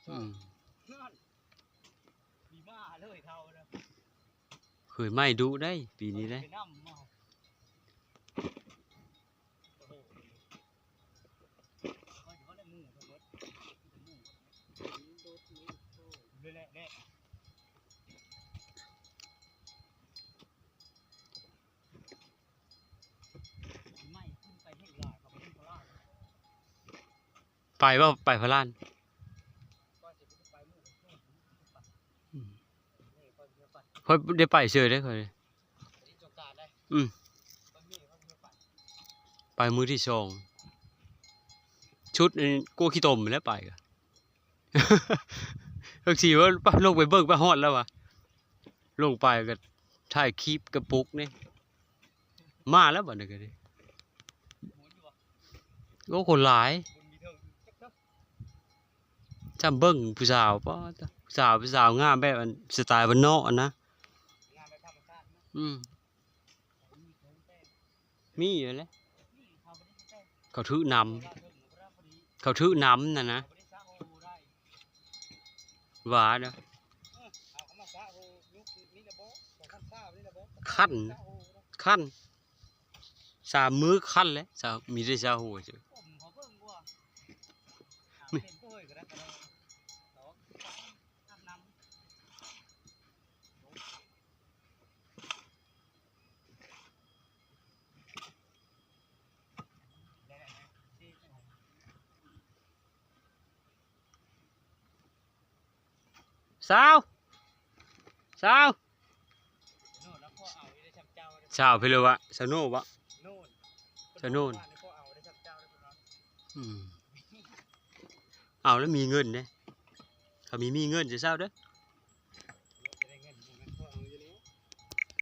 ອືມ ນັ້ນ ມີມາເລີຍເທົ່ານະ ເຄີຍໄໝ້ດຸໄດ໋ ປີນີ້ໄດ໋ ໄປນຳມາ ໂອ້ໂຫ ເລີຍແຫຼະ ແຫຼະ ໄໝ້ຂຶ້ນໄປແຮງຫຼາຍ ເຂົາໄປຍິງພະລານ ໄປບໍ່? ໄປພະລານ ອືມ ຂ້ອຍໄດ້ໄປເຊີຍເດ້ຂ້ອຍ ອືມ ໄປມື້ທີສອງ ຊຸດອັນກົວຂີ້ຕົມແລ້ວໄປກະ ຈັກຊິວ່າ ລົງໄປເບິ່ງໄປຮອດແລ້ວຫວາ ລົງໄປກະຖ່າຍຄລິບກະປຸກນີ້ ມາແລ້ວບາດນີ້ກະດີ ໂອ້ ຄົນຫຼາຍ ຊ່ຳເບິ່ງຜູ້ສາວ ປາດ ຜູ້ສາວ ຜູ້ສາວງາມແບບອັນສະໄຕບ້ານນອກຫັ້ນນະ ອືມ ມີຢູ່ແຫຼະ ເຂົາຖືນຳ ເຂົາຖືນຳຫັ້ນນະ ຫວານ ຄັນ ຄັນ ສາມມື້ຄັນແຫຼະ ສາ ມີແຕ່ຊາໂຮຊື່ ສາວ ສາວ ສາວເພິ່ນວ່າ ສາວໂນວະ ສາວໂນນ ອືມ ເອົາແລ້ວມີເງິນເດ້ ເຂົາມີ ມີເງິນເຈົ້າ ສາວເດີ.